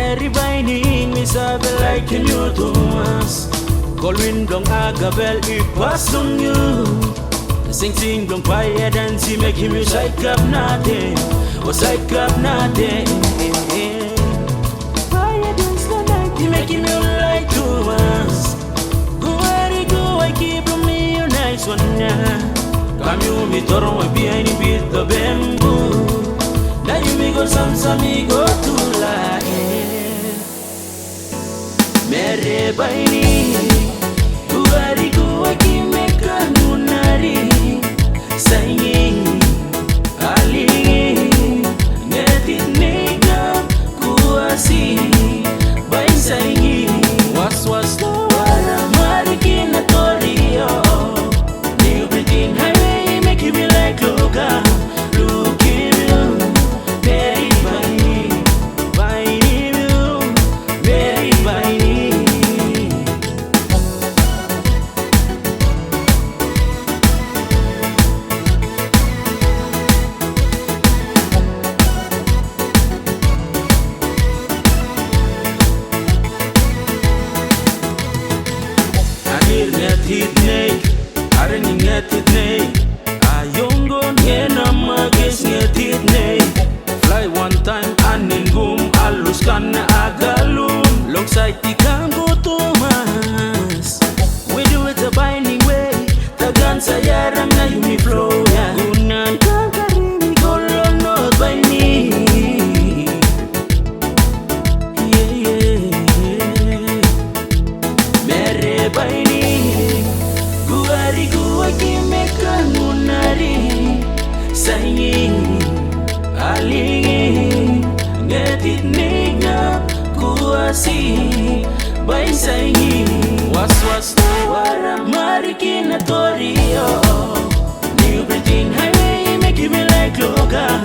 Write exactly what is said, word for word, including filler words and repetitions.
Eri baining, mi save laikim yu tumas. Kolwin bilong agabel i pas long yu. Singsing bilong paia dans i mekim yu saikap nating, o saikap nating. Paia dans long nait i mekim yu lait tumas. Guari guai kip long mi yu nais wan ya. Kam yumi torong wai bihain i bit lo bembu. Na yumi go samsam i go tula e. Mere baini, guari guai kime kanunari. Saingi, alingi, ngetit neiga, kuasi, bain saingi. Was was no wara marikina torio. New Britain Highway, making me like Logan. Looking you, very fine, fine you, very fine. Anir ngetit nei, aring ngetit nei. Ayongon ngena mages ngetit nei. Fly one time aningum alus kan agalum. Long sait i kam go Thomas. We do it a binding way. Tagan sa yaram na yumi flow ya. Gunan kan karim i go long not by me. Yeah, yeah. Mere baini, guari guaki meka ngunari. Saingi, alingi, ngetit nigna, kuasi, bain saingi. Was was na wara marikina torio. New Britain Highway, making me like Logan.